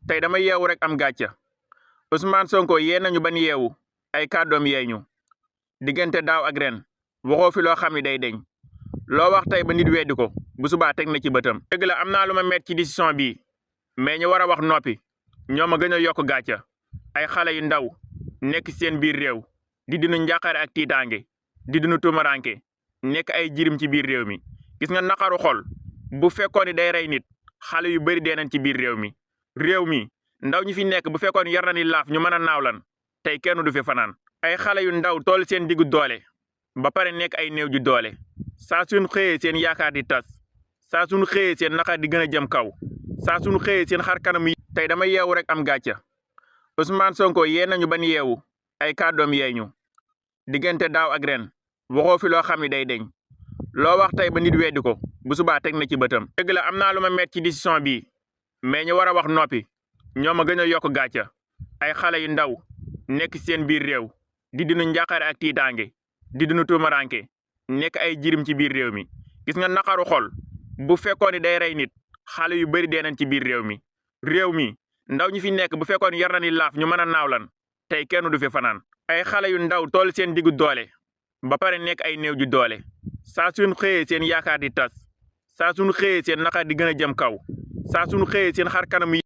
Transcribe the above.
tey dama yeewu rek am gàcca Ousmane Sonko yee nañu ban yeewu ay kàddoom yee ñu diggante daaw ak ren waxoo fi loo xam ne day deñ loo wax tey ba nit weddi ko bu subaa teg na ci bëtam. dëgg la am naa lu ma met ci décision bii mais ñu war a wax noppi ñoo ma gën a yokk gàcca ay xale yu ndaw nekk seen biir réew di dunu njàqare ak tiitaange di dunu tumaranke nekk ay jirim ci biir réew mi. gis nga naqaru xol bu fekkoon ni day rey nit xale yu bëri dee nañ ci biir réew mi ndaw ñi fi nekk bu fekkoon yar na ni laaf ñu mën a naawlan tey kenn du fi fanaan. ay xale yu ndaw toll seen diggu doole ba pare nekk ay néew ju doole saa suñ xëyee seen yaakaar di tas saa suñ xëyee seen naqar di gën a jëm kaw saa suñ xëyee seen xar kanam yi. tey dama yeewu rek am gàcca Ousmane Sonko yee nañu ban yeewu ay kàddoom yee ñu diggante daaw ak ren waxoo fi loo xam ne day deñ loo wax tey ba nit weddi ko bu subaa teg na ci bëtam. dëgg la am naa lu ma met ci décision bii mais ñu war a wax noppi ñoo ma gën a yokk gàcca ay xale yu ndaw nekk seen biir réew di dunu njàqare ak tiitaange di dunu tumaranke nekk ay jirim ci biir réew mi. gis nga naqaru xol bu fekkoon ni day rey nit xale yu bëri dee nañ ci biir réew mi ndaw ñi fi nekk bu fekkoon yar na ni laaf ñu mën a naawlan tey kenn du fi fanaan. ay xale yu ndaw toll seen diggu doole ba pare nekk ay néew ju doole saa suñ xëyee seen yaakaar di tas saa suñ xëyee seen naqar di gën a jëm kaw saa suñ xëyee seen xar kanam yi